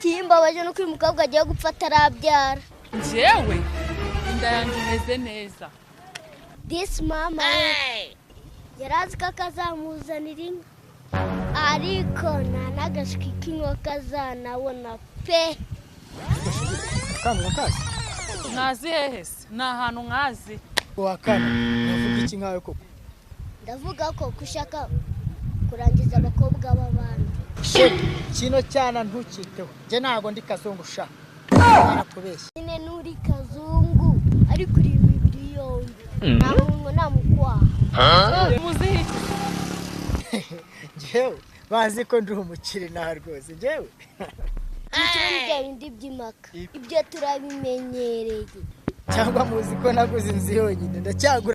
Ikimbabaje nuko uyu mukobwa agiye gupfa atarabyara. Njyewe inda yanjye imeze neza. Disi mama yari azi ko akazamuzanira inka, ariko nta n'agashwi k'inkoko azanabona pe. Akana urakazi? Mwazi hehe se? Ni ahantu nkazi. Wakana navuga iki nkawe koko? Ndavuga ko ushaka kurangiza abakobwa b'abandi. Shit, kino cyana ntukiteho, njye ntabwo ndi kazungu sha, barakubeshya. Nyine n'uri kazungu, ariko uri imibiri yombi, nta muntu namukwaha. Muzi iki? Njyewe bazi ko ndi umukire naha rwose njyewe. Umukire ni bya bindi by'impaka, ibyo turabimenyereye. Cyangwa muzi ko naguze inzu yonyine, ndacyagura.